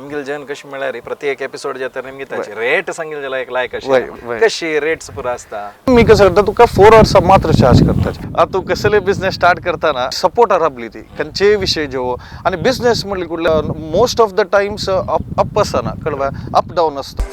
ನಿಮ್ಗೆ ಜನ ಕಶಿ म्हळ्यार प्रति एक एपिसोड जाता निमगे ताचे रेट सांगिल जाल्यार एक लायक वय, अशें वय. कशी रेट्स पुरा आसता. मी कसं करता तुका 4 वर्स मात्र चार्ज करता. आता तू कसले बिझनेस स्टार्ट करताना सपोर्ट राबली ती खंयचेय विशय जो आणि बिझनेस म्हणली कुठल्या most of the times up आसना कळवा अप डावन असतो.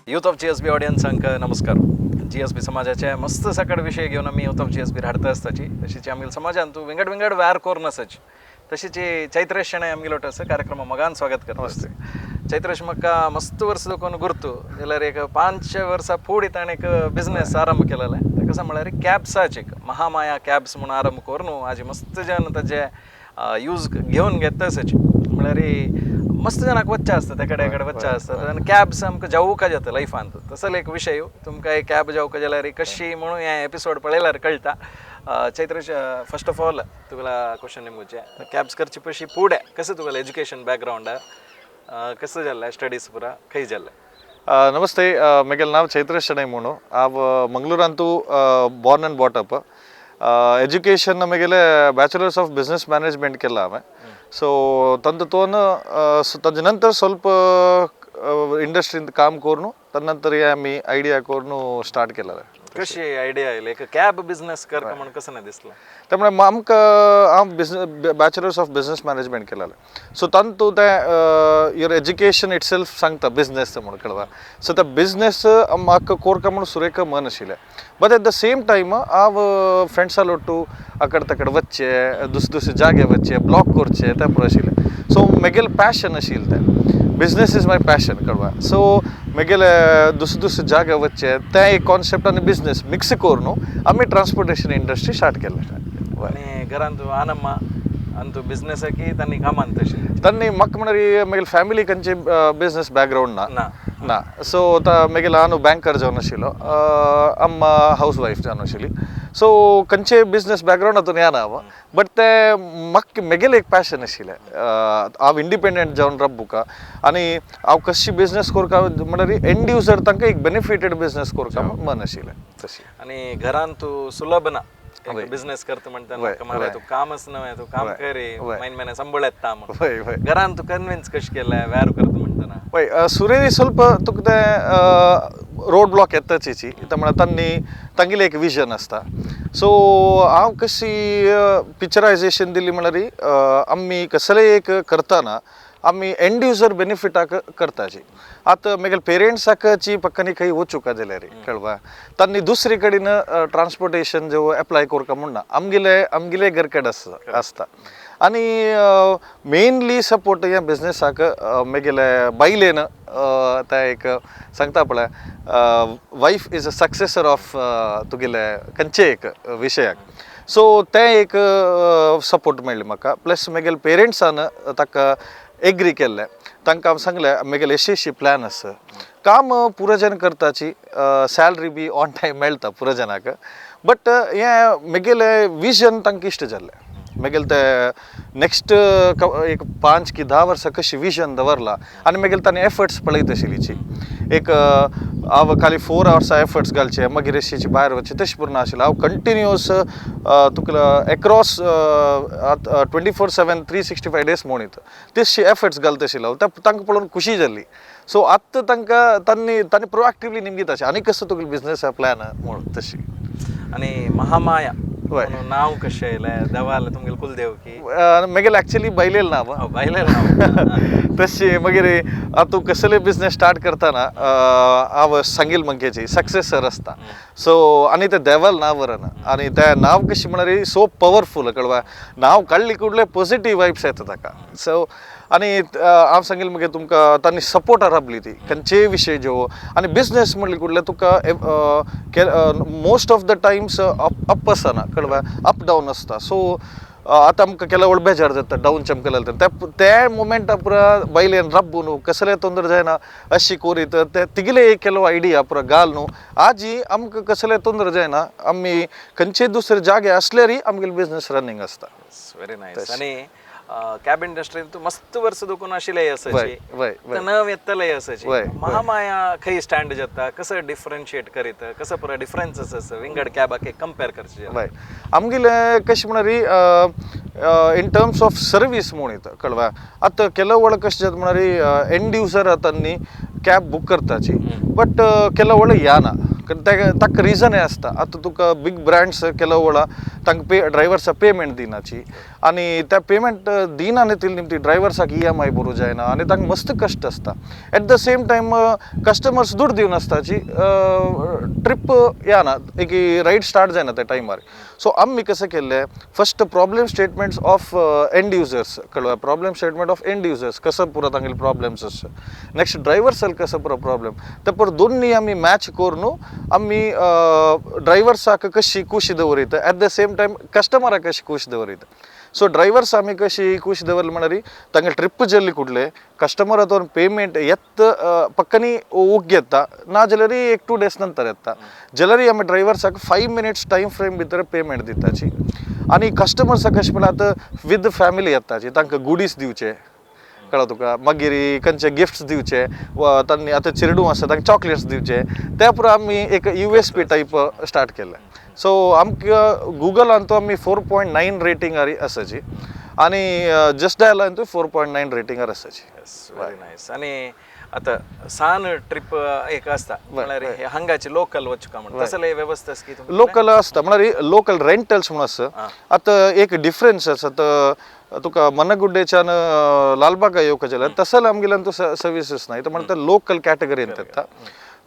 यूथ ऑफ जीएसबी ऑडियन्सांक नमस्कार. जीएसबी समाजाचे मस्त सकट विषय घेवन आमी यूथ ऑफ जीएसबी हाडता आसताची. तशीच आमगेले समाजान तूं विंगड विंगड व्यार कोरून आसाची. तशीच चैत्रेश शणै आमगेलो आसा कार्यक्रम मगान स्वागत करता. चैत्रेश म्हाका मस्त वर्स दोन गुर्तू जाल्यार एक 5 वर्सां फुडें ताणें एक बिझनेस आरंभ केलेलो. तें कसो म्हळ्यार कॅब्साचे एक महामाया कॅब्स म्हणून आरंभ करून आजी मस्त जन ताजे यूज घेवन घेता आसाची. म्हळ्यार मस्त जणांक वच्चे आसता तेकडे कडेन वच्चे आसता आनी कॅब्स आमकां जावूका जाता लायफांत. तसलो एक विशय तुमकां एक कॅब जावका जाल्यार कशी म्हणून हे एपिसोड पळयल्यार कळटा. चैत्रेश, फर्स्ट ऑफ ऑल तुगेला क्वेश्चन निमगुचे कॅब्स करचे पयशी फुडें कसं तुगेलें एज्युकेशन बॅकग्रावंड कसं जाल्लें, स्टडीज पुरा खंय जाल्लें? नमस्ते, मेगेल नांव चैत्र शणै म्हणू. हांव मंगळूरांतू born and brought up. Education मेगेले ब्याचलर्स ऑफ बिझनेस मॅनेजमेंट केला हांवें. सो ತಂದು ತೋನ್ ತದ ನಂತರ ಸ್ವಲ್ಪ इंडस्ट्रींत काम करून तदनंतर हे आमी आयडिया करून स्टार्ट केलें. कशी आयडिया आयली एक कॅब बिझनेस करता म्हणून कसं नाही दिसलें? त्यामुळे मग आमकां हांव business bachelors of business management केलेलें. सो तातूंत तें your education it self सांगता बिझनेस म्हणून कळवा. सो ते बिझनेस म्हाका कोरका म्हणून सुरेख मन आशिल्लें. But at the same time हांव फ्रेंड्सा लोटू आकड तकड वच्चे, दुसरे दुसरे जागे वच्चे, ब्लॉग करचे ते पुरो आशिल्लें. सो म्हगेलें पॅशन आशिल्लें तें, बिझनेस is my passion कळवा. सो म्हगेले दुसरे दुसरे जागे वच्चे तें एक कॉन्सेप्ट आनी बिझनेस मिक्स करून आमी ट्रान्सपोर्टेशन इंडस्ट्री स्टार्ट केलें. आनी घरांत आनम्मा अंतू बिझनेसाकी तांणी कामान तशें तांणी म्हाका म्हणल्यार म्हगेले फॅमिली खंयचे बिझनेस बॅकग्रावंड ना ना ना. सो आतां म्हगेलो हांव बँकर जावन आशिल्लो, अम्मा हावस वायफ जावन आशिल्ली. सो खंयचे बिझनेस बॅकग्रावंड हातून येना हांव, बट तें म्हाका म्हगेलें एक पॅशन आशिल्लें. हांव इंडिपेंडंट जावन राबुका आनी हांव कशी बिझनेस करता म्हणल्यार एंड युजर तांकां एक बेनिफिटेड बिझनेस करता म्हूण मन आशिल्लें तशें. आनी घरांत तूं सुलभ ना बिझनेस करता म्हणटा म्हाका तूं कामच न्हय, तूं काम करी म्हयने म्हयने संबळ येता म्हणून वय वय घरांत तूं कन्विन्स कशें केलें व्यार करता म्हणटना? वय, सुरेरी ಸ್ವಲ್ಪ तुका तें रोड ब्लॉक येताच. म्हळ्यार तांणी तांगेलें एक विजन आसता. सो हांव कशी पिक्चरायजेशन दिली म्हळ्यार आमी कसलें एक करतना आमी एंड युजर बेनिफिटाक करताची. आतां म्हगेले पेरंट्साकची पक्कानी खंय वचूका जाल्यार कळवा तांणी दुसरे कडेन ट्रान्सपोर्टेशन जो एप्लाय करका म्हूण ना, आमगेले आमगेले घर कडेन आसता. आनी मेनली सपोर्ट ह्या बिझनेसाक म्हगेले बायलेन तें एक सांगता पळय, wife is a successor of तुगेले खंयचे एक विशयाक. सो तें एक सपोर्ट मेळ्ळें म्हाका. प्लस म्हगेले पेरंट्सान ताका एग्री केल्लें. तांकां हांव सांगलें म्हगेले अशी अशी प्लॅन आसा, काम पुरो जन करताची, सॅलरी बी ऑन टायम मेळटा पुरो जनाक, बट हें म्हगेलें विजन तांकां इश्ट जाल्लें. म्हगेलें तें नेक्स्ट एक 5 की 10 वर्सां कशी विजन दवरलां आनी म्हगेले तांणी एफर्ट्स पळयत आशिल्लीची. एक हांव खाली 4 आवर्सा एफर्ट्स घालचे मागीर अशीची भायर वचचें तशें पुरो नाशिल्लें. हांव कंटिन्युअस तुका एक्रॉस 24/7 365 डेज म्हणीत तशी एफर्ट्स घालत आशिल्लो. तांकां पळोवन खुशी जाल्ली. सो आतां तांकां तांणी तांणी प्रोएक्टिवली निमगीत अशें आनी कसो तुगेलो बिझनेस प्लॅन म्हणून तशी. आनी महामाया वय नांव कशें आयलें? देवालें तुमगेलें कुलदेव की? म्हगेलें एक्चुअली बायलेलें नांव. बायलेलें नांव. तशी मागीर आतां तूं कसले बिझनेस स्टार्ट करतना हांव सांगील मंकेची सक्सेसर आसता. सो आनी तें देवाल नांव वरना आनी तें नांव कशें म्हळ्यार सो पवरफूल कळवा, नांव काडली कुडले पॉझिटीव वायब्स येता ताका. सो आनी हांव सांगील मागीर तुमकां तांणी सपोर्ट राबली ती खंयचेय विशय जो आनी बिझनेस म्हणली कुडले तुका most of the times up आसना कळवा, अप डावन आसता. सो आतां आमकां केला बेजार जाता डावन चमकले त्या मुमेंटा पुरा बैलेन रब्बून कसले ತೊಂದರೆ जायना अशी कोरीत ते तिगले एक ಕೆಲವು आयडिया पुरा घाल न्हू आजी आमकां कसले ತೊಂದರೆ जायना आमी खंयचे दुसरे जागे आसल्यारय आमगेले बिजनेस रनिंग आसता. Very nice. आनी कॅब इंडस्ट्रीन तूं मस्त वर्स दुखून आशिल्ले आसाची, वय वय नव येतले आसाची, वय. महामाया खंय स्टँड जाता, कसं डिफरन्शिएट करीत, कसं पुरा डिफरन्स आसा विंगड कॅबाक कंपेर करचे? वय, आमगेले कशें म्हणल्यार इन टर्म्स ऑफ सर्वीस म्हूण येता कळवा. आतां ಕೆಲವು कशें जाता म्हणल्यार एंड युजर आतां कॅब बूक करताची बट ಕೆಲವು याना ताका रिजनय आसता. आतां तुका बिग ब्रँड्स ಕೆಲವು तांकां पे ड्रायव्हर्साक पेमेंट दिनाची आनी त्या पेमेंट दिना न्ही तितले निमती ड्रायव्हर्साक EMI भरूं जायना आनी तांकां मस्त कश्ट आसता. At the same time customers दुड दिवन आसताची, ट्रीप येना, एक रायड स्टार्ट जायना त्या टायमार. सो आमी कशें केल्लें, first problem statements of end users कळ्ळें, problem statement of end users कसो पुरो तांगेले प्रॉब्लेम्स आसा, नेक्स्ट ड्रायव्हर्साक कसो पुरो प्रॉब्लेम, ते पर दोन्ही आमी मॅच करून आमी ड्रायव्हर्साक कशी खुशी दवरिता, एट the same time कस्टमराक कशी खुश दवरिता. सो ड्रायव्हर्स आमी कशी खुश दवरले म्हणल्यार तांगे ट्रिप जल्ली कुडले कस्टमर तो पेमेंट येत पक्कनी उग येता ना जाल्यार एक 2 डेज नंतर येता जाल्यार आमी ड्रायव्हर्साक 5 मिनिट्स टायम फ्रेम भितर पेमेंट दिताची. आनी कस्टमर्साक कशें म्हणल्यार आतां विथ फॅमिली येताची तांकां गुडीज दिवचे कळ्ळो तुका, मागीर खंयचे गिफ्ट्स दिवचे वा तांणी आतां चेडूं आसा तांकां चॉकलेट्स दिवचे, त्या पुरो आमी एक USP type start केलें. सो आमकां गुगलान तो आमी 4.9 रेटिंगार आसाची आनी जस्ट डायलान तो 4.9 रेटिंगार आसाची. Very nice. आनी आतां सान ट्रिप एक आसता म्हळ्यार हांगाची लोकल वचूका म्हण तसले वेवस्था आसा की तुमकां? लोकल आसता म्हळ्यार लोकल रेंटल्स म्हणून आसा. आतां एक डिफरन्स आसा, आतां तुका मनगुड्डेच्यान लालबागा येवका जाल्यार तसले आमगेल्यान तो सर्विसीस ना, म्हणटा लोकल कॅटेगरीन येता.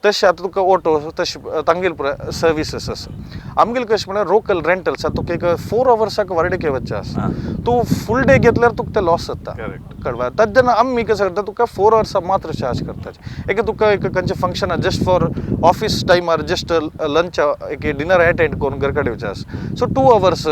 तशें आतां तुका ऑटो तशें तांगेले पुराय सर्विसीस आसा. आमगेले कशें म्हळ्यार लोकल रेंटल्स आतां तुका एक 4 अवर्साक वार्डेके वचचें आसा, तूं फूल डे घेतल्यार तुका ते लॉस जाता कळवा. तेन्ना आमी कशें करता तुका 4 अवर्सां मात्र चार्ज करता. एक तुका एक खंयचें फंक्शन आसा जस्ट फॉर ऑफीस टायमार जस्ट लंच एक डिनर अटेंड करून घर कडेन वचचें आसा, so 2 hours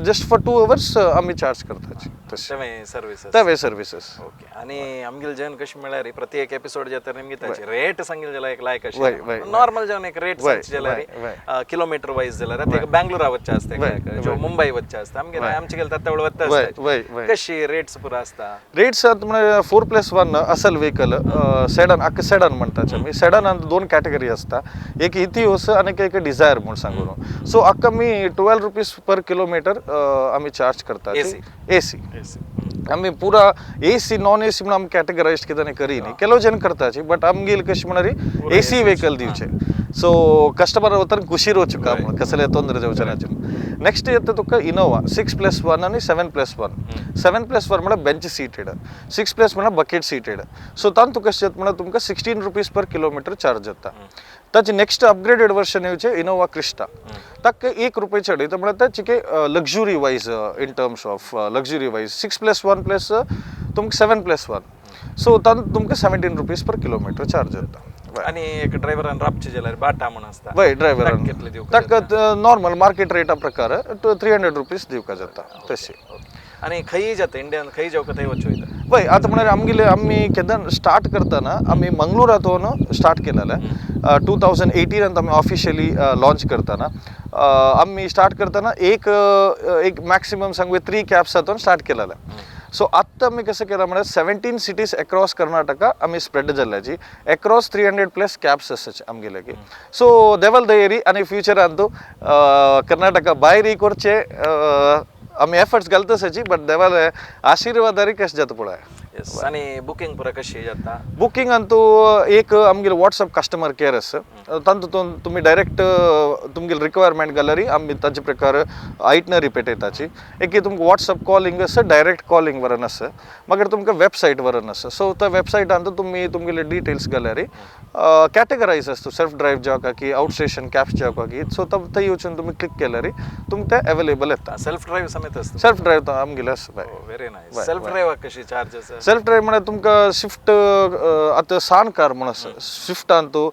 just for 2 hours आमी चार्ज करता तशें सर्विसीस ते सर्विसीस. ओके. आनी आमगेले जेवण कशें म्हळ्यार प्रति एक एपिसोड जाता निमगे ताचे रेट सांगिल्ले जाल्यार एक लायक अशें नॉर्मल जेवण एक रेट सांगचे जाल्यार किलोमिटर वायज जाल्यार आतां एक बँगलोरा वचचें आसता जो मुंबय वचचें आसता आमगेले आमचे गेले तात्या वता आसता कशी रेट्स पुरो आसता? रेट्स आतां म्हळ्यार 4+1 असल व्हेकल सेडन, आक्का सेडन म्हणटाचे आमी. सेडनान 2 कॅटेगरी आसता, एक इथियोस आनी एक डिझायर म्हूण सांगून. सो आक्का आमी 12 रुपीज पर किलोमिटर आमी चार्ज करता. एसी आमी पुरा AC non AC म्हणून आमी कॅटेगरायज कितें करी न्ही, ಕೆಲವು जन करताची बट आमगेले कशें म्हणल्यार एसी व्हेकल दिवचे. सो कस्टमर वतान खुशी रोचुका म्हणून कसले ತೊಂದರೆ जावचे ना. नेक्स्ट येता तुका इनोवा 6+1 आनी 7+1. 7+1 म्हळ्यार बेंच सिटेड, 6+ म्हळ्यार बकेट सिटेड. सो तातूंत कशें जाता म्हळ्यार तुमकां 16 रुपीज पर किलोमिटर चार्ज जाता. ताचे नेक्स्ट अपग्रेडेड वर्जन येवचें इनोवा क्रिस्टा, ताका 1 रुपये चड येता म्हळ्यार ताचे luxury wise in terms of luxury wise 6+1 plus तुमकां 7+1, सो तातूंत तुमकां 17 रुपीज पर किलोमिटर चार्ज जाता. आनी एक ड्रायव्हरान राबचे जाल्यार बाटा म्हूण आसता वय ड्रायव्हरान ताका नॉर्मल मार्केट रेटा प्रकार 300 रुपीज दिवका जाता तशें. आनी खंय जाता इंडियान खंय जावका थंय वचूं येता? वय आतां म्हळ्यार आमगेले आमी केन्ना स्टार्ट करतना आमी मंगळुरातून स्टार्ट केलेलें 2018 आमी ऑफिशियली लॉन्च करतना आमी स्टार्ट करतना एक एक मॅक्सिमम सांगू 3 कॅब्सातून स्टार्ट केलेलें. सो आत्तां आमी कशें केलां म्हळ्यार 17 सिटीज एक्रॉस कर्नाटका आमी स्प्रेड जाल्ल्याची, एक्रॉस 300+ कॅब्स आसाचे आमगेले. सो देवल दयेरी आनी फ्युचरान तूं कर्नाटका भायर करचे आमी एफर्ट्स घालता आसाची बट देवाले आशिर्वादारी कशें जाता पळय. आनी बुकींग पुरा कशी जाता? बुकींग अंतू एक आमगेले वॉट्सएप कस्टमर केअर आसा, तातूंत तुमी डायरेक्ट तुमगेले रिक्वायरमेंट घाल्यार आमी ताचे प्रकार आयटनरी पेटयताची. एक तुमकां वॉट्सएप कॉलिंग आसा, डायरेक्ट कॉलिंग वरून आसा, मागीर तुमकां वेबसायट वरून आसा. सो त्या वेबसायटान तुमी तुमगेले डिटेल्स घाल्यार कॅटेगरायज आसता, सेल्फ ड्रायव्ह जावका की आउट स्टेशन कॅब्स जावका की, सो थंय वचून तुमी क्लिक केल्यार तुमकां ते अवेलेबल येता. सेल्फ ड्रायव्ह समेत आसता? सेल्फ ड्रायव्ह आमगेले आसा. Very nice. Self ड्रायव्हाक कशी चार्ज आसा? सेल्फ ड्रायव्ह म्हळ्यार तुमकां स्विफ्ट आतां सान कार म्हूण आसा, स्विफ्टान तूं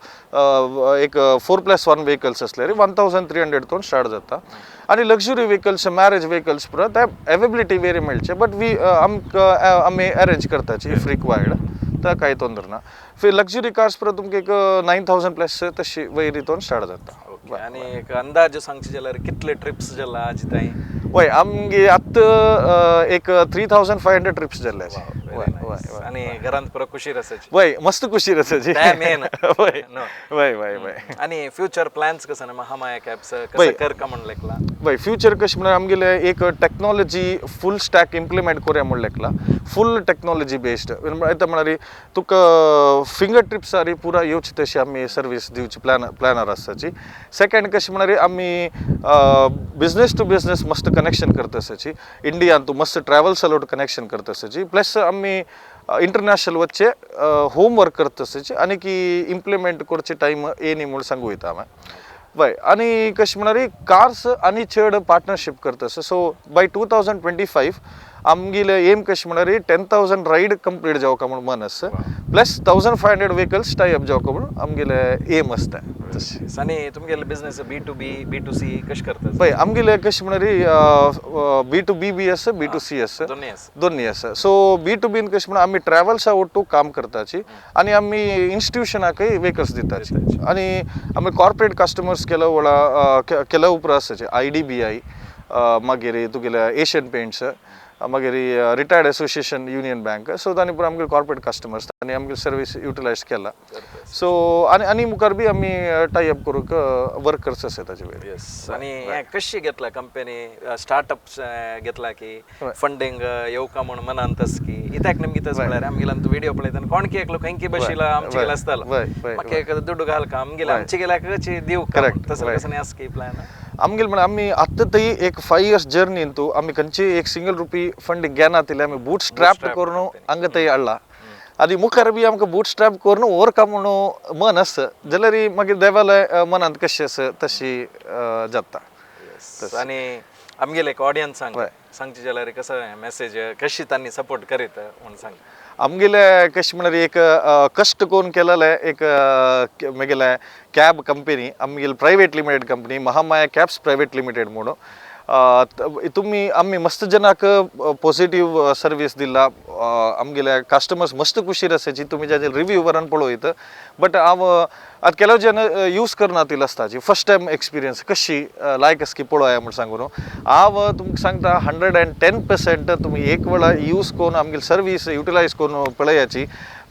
एक 4+1 व्हेकल्स असले 1300 तोन स्टार्ट जाता. आनी लक्झरी व्हेकल्स, मॅरेज व्हेकल्स पुरा ते अवेबिलिटी वेरी मेळचे, बट we आमकां आमी अरेंज करताची if required, तर काही ತೊಂದರೆ ना. फिर लक्झरी कार्स पुरा तुमकां एक 9000+ तशी वयर हितून स्टार्ट जाता. ओके, आनी एक अंदाज सांगचे जाल्यार कितले ट्रिप्स जाला आज ताई? वय, आमगे आत्तां एक 3500 ट्रिप्स जाल्ले. Very nice. आनी घरांत पुरो खुशीर आसाची? वय, मस्त खुशी आसाची. ते main. वय. No. वय वय वय. आनी फ्युचर प्लॅन्स कसं ना महामाया कॅब्स कसं वय. कर का म्हण लेखला? वय, फ्युचर कशें म्हळ्यार आमगेले एक टेक्नॉलॉजी फुल स्टॅक इम्प्लिमेंट करुया म्हण लेखला, फुल टेक्नॉलॉजी बेस्ड. येता म्हळ्यार तुका फिंगर टिप्सार पुरा येवची तशी आमी सर्वीस दिवची प्लॅनार आसाची. सेकंड कशें म्हळ्यार आमी बिजनेस टू बिजनेस मस्त कनेक्शन करता आसाची. इंडियान तूं मस्त ट्रॅवल्स अलोट कनेक्शन करता आसाची. प्लस आमी इंटरनॅशनल वच्चे होमवर्क करता आसाची आनी की इम्प्लिमेंट करचे टायम येयनी म्हूण सांगू येता हांवें. वय, आनी कशें म्हळ्यार कार्स आनी चड पार्टनरशीप करता आसा. सो बाय 2025 आमगेले एम कशें म्हळ्यार 10,000 रायड कंप्लीट जावका म्हूण मन आसा, प्लस 1500 व्हेकल्स टाय अप जावका म्हूण आमगेले एम आसता तशें. आनी तुमगेले business B to B, B to C कशें करता? पळय, आमगेले कशें म्हळ्यार B to B बी आसा, B to C आसा. दोन्ही आसा. दोन्ही आसा. सो B to been कशें म्हळ्यार आमी ट्रॅवल्सा ಒಟ್ಟು काम करताची आनी आमी इन्स्टिट्युशनाकय व्हेकल्स दिताची. आनी आमी कॉर्पोरेट कस्टमर्स ಕೆಲವು ಕೆಲವು ಪುರ आसाचे, IDBI, मागीर तुगेले एशियन पेंट्स, मागीर retired association union bank. So तांणी पुरा आमगे कॉर्पोरेट कस्टमर्स, तांणी आमगे सर्वीस युटिलायज केला. सो आनी आनी मुखार बी आमी टाय अप करूंक वर्क करचे आसा ताजे वयर. येस, आनी हें कशी घेतला कंपनी स्टार्टअप घेतला की फंडींग येवका म्हूण मनांत आस की कित्याक नेमकी तस म्हळ्यार आमगेले आमचो व्हिडिओ पळयतना कोण की एकलो खंयकी बशिला आमचे गेले आसतालो, वय वय म्हाका एक दुडू घालका आमगेले आमचे गेल्याक दिवका, तसं कसं नाही आस की प्लॅन? आमगेले म्हळ्यार आमी आत्तां थंय एक 5 इयर्स जर्नी तूं आमी खंयची एक सिंगल रुपी फंड घेनातिल्ले. आमी बूट स्ट्रॅप करून हांगा थंय हाडला आनी मुखार बी आमकां बूट स्ट्रॅप करून व्हरका म्हणून मन आसा, जाल्यार मागीर देवाले मनांत कशें आसा तशी जाता. आनी आमगेले एक ऑडियन्सांक सांगचे जाल्यार कसं मेसेज, कशी तांणी सपोर्ट करीत म्हूण सांग. आमगेले कशें म्हळ्यार एक कश्ट करून केलेले एक म्हगेले कॅब कंपनी, आमगेले private limited company Mahamaya cabs private limited म्हणून. तुमी आमी मस्त जनाक पॉझिटीव सर्वीस दिला. आमगेले कस्टमर्स मस्त खुशीर आसाची. तुमी जाचे रिव्यू वरान पळयत, बट हांव आतां ಕೆಲವು जन यूज करनातील आसताची, फर्स्ट टायम एक्सपिरियन्स कशी लायक आसा की पळोवया म्हूण सांगून. हांव तुमकां सांगता, 110% तुमी एक वेळा यूज करून आमगेली सर्वीस युटिलायज करून पळयाची.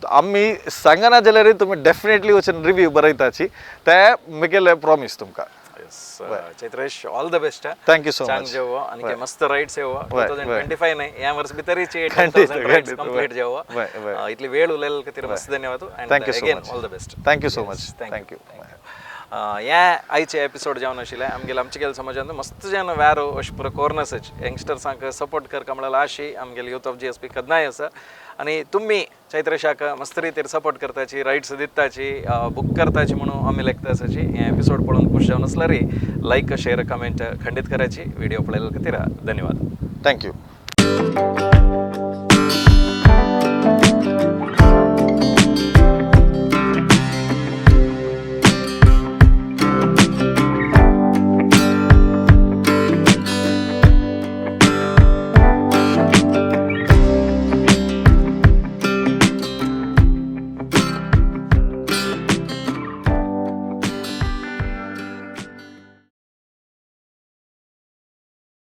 आमी सांगना जाल्यार तुमी डेफिनेटली वचून रिव्यू बरयताची, ते म्हगेले प्रॉमीस तुमकां. Yes, Chaitresh, all the best. Thank you so चांग मच. जेवो आणि मस्त राईड्स येवो. 2025 नाही, या वर्ष भितरीच 10,000 राईड्स कंप्लीट जेवो. वय, वय. इतली वेळ उलयले खातीर मस्त धन्यवाद. Thank you so again much. All the best. Thank you so much. Thank thank you. ह्या आयचे एपिसोड जावन आशिल्ले आमगेले आमचे गेले समाजांत मस्त जन व्यारो अशें पुरो कोर्नसच यंगस्टर्सांक सपोर्ट करका म्हळ्यार आशी आमगेले युथ ऑफ GSP केन्नाय आसा. आनी तुमी चैत्रशाक मस्त रितीर सपोर्ट करताची, रायड्स दिताची, बूक करताची म्हणून आमी लेखता आसाची. हे एपिसोड पळोवन खुश जावन आसल्यार लायक, शेअर, कमेंट खंडीत करायची. व्हिडिओ पळयल्या खातीर धन्यवाद. Thank you.